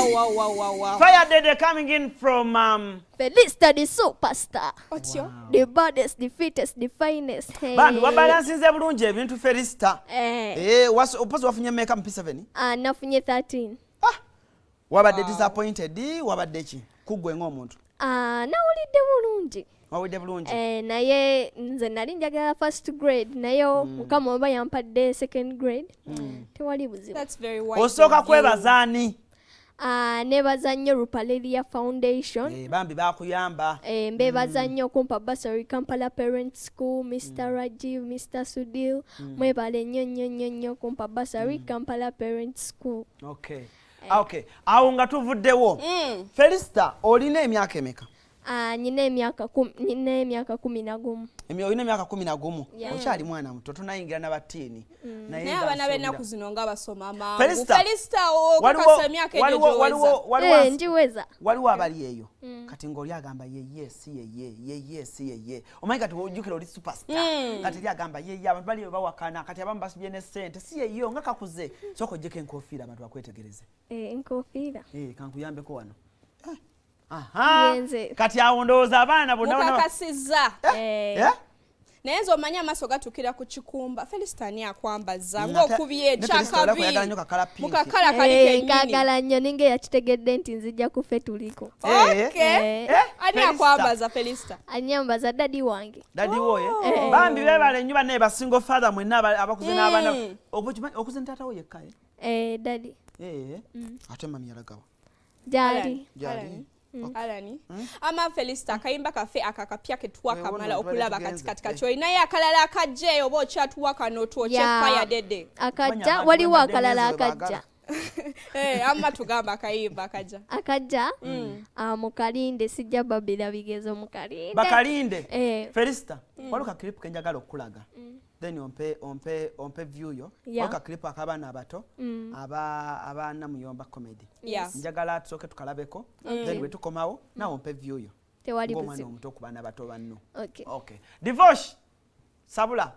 Wow. Fire Dede coming in from Felista the superstar. Otyo. The baddest, the fittest, the finest. Hey. Bambi wabalansinze bulungi ebintu, Felista. Eh. Eh, opozi wafunye meka mu P7? Ah, nafunye 13. Ah, wabadde disappointed, wabadde ki kuggwe ng'omuntu? Ah, nawulidde bulungi. Wawulidde bulungi? Eh, naye nze nali njagala first grade, naye Mukama oba yampadde second grade, tewali buzibu. That's very wise Osooka of you. kwebaza ani? Ah, nebaza nnyo Rupaleria Foundation. Eh, bambi bakuyamba. Eh, mbebaza nnyo okumpa bursary, Kampala Parent School, Mr Rajiv, Mr Sudil, mwebale nnyo nnyo nnyo nnyo okumpa bursary, Kampala Parent School. Okay. Ah, okay, awo nga tuvuddewo. Felista, olina emyaka emeka? Ah, nyina emyaka 11. Olina emyaka 11? Yeah. Okyali mwana muto, tonayingira n'abatiini. Naye abaana b'ennaku zino nga basoma mangu. Felista, Felista, okukasa emyaka egyo gy'oweza. Eh, njiweza. Waliwo abali eyo kati ng'oli agamba yeye si yeye, yeye si yeye. Omanyi kati ojjukira oli superstar, kati eri agamba yeye, abantu bali eyo bawakana, kati abamu basibye ne ssente si yeyo nga kakuze. Sooka ojjeko enkofiira abantu bakwetegereze. Eh, enkofiira. Eh, kankuyambeko wano. Eh, aha. Yenze. Kati awo ndowooza abaana bonna Mukakasizza. Eh, Eh? Naye nze omanyi amaaso gatuukira ku kikumba. Felista, ani akwambaza? Mm, Ng'okubye ne Felista olaba oyagala nnyo ekyakabi kakala pink. mukakala kali Eh, kennyini. nkaagala nnyo, ninga eyakitegedde nti nzijja kufe tuliko. Eh, Okay. Eh. eh, Ani Felista. akwambaza, Felista? Anyambaza daddy wange. Daddy wo, eh? Bambi beebale nnyo bannaye ba single father mwenna abakuze n'abaana. Oba okimanyi, okuze ne taata wo yekka, eh? Eh, daddy. Eh, ate mami yalagawa? Gyali. Gyali. Alani ama Felista, akayimba kaffe akakapya ketwakamala Weewuuno, okulaba tubadde kati kati tugenze. Kati olinayo akalala akajja oba okyatuwa kano twokye? Fire Dede. Akajja. Manya abantu Waliwo bembadde akalala ngenze bwe akajja. Eh, ama tugamba akayimba akajja. Akajja. Ah, mukalinde, sijja babira bigezo, mukalinde. Bakalinde. Eh. Felista, waliwo ka clip kenjagala okukulaga, then ompe view yo. Waliwo ka clip ak'abaana abato aba Namuyomba Comedy. Njagala tusooke tukalabeko, then bwe tukomawo naawe ompe view yo Tewali ng'omwana buzibu. omuto ku baana bato banno. Okay. Okay, Divosh, sabula.